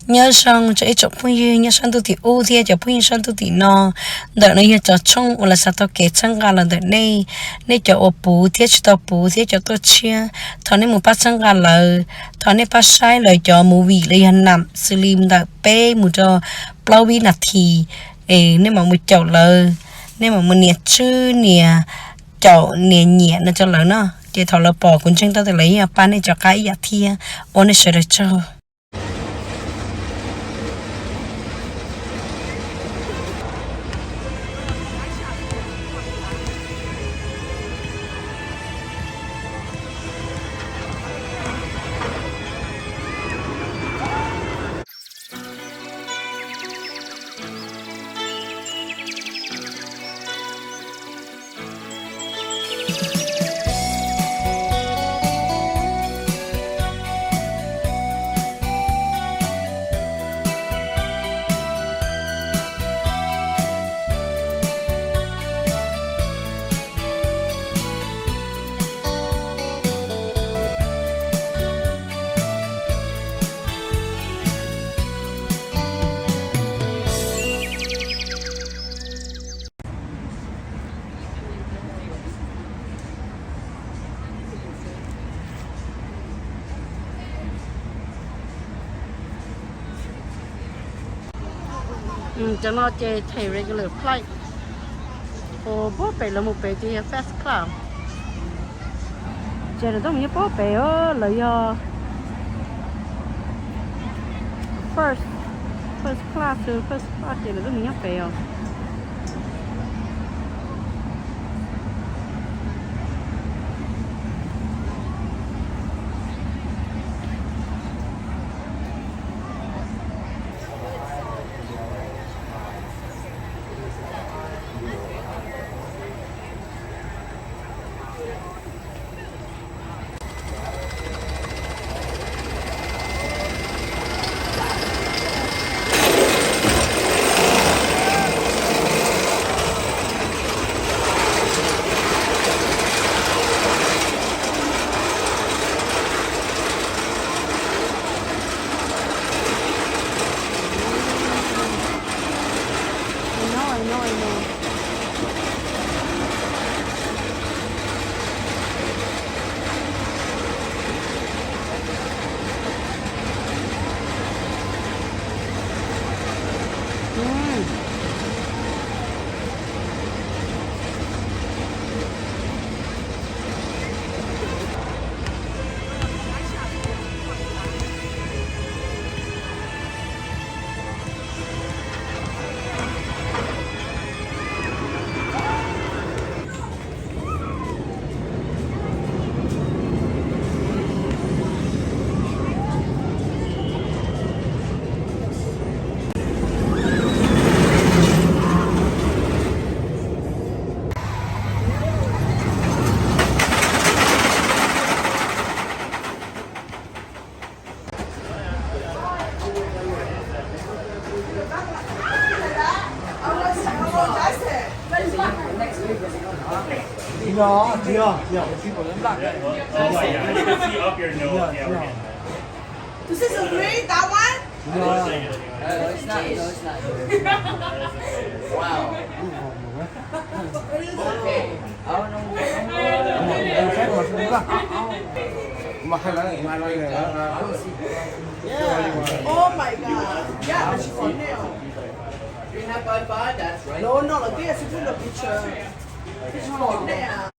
Nyob zoo rau ib tsoom phooj ywg nyob sab ntuj tim ub thiab cov phooj ywg sab ntuj tim no. Ntawm no yog cov tshooj uas lawv xav tau kev txhawb nqa los ntawm nej, nej cov uas puv thiab tsis tau puv thiab cov tuaj tshiab, thov nej mus pab txhawb nqa lawv. Thov nej pab saib lawv cov movie los yog nam xws li ntawm peb mus rau plaub vib nas this, es nej mam mus caum lawv, nej mam mus nias tswb nias caum nias nyiam no rau lawv no. Ces thaum lawv pom kuv ntseeg tau tias lawv yeej yuav pab nej rov qab ib yam thiab. Ua nej sawv daws tsaug. Cov no ces them regular flight, ua puag pem lawv mus pem ces yog first class. Ces lawv tuaj mus nyob puag pem, lawv yog first, first class, first class ces lawv tuaj mus nyob pem os. This is a green, that one? No, it's not. No, it's not. Wow. Okay. Oh my God. Yeah, but she for nail. No, no, like this, you put the picture. It's for nail.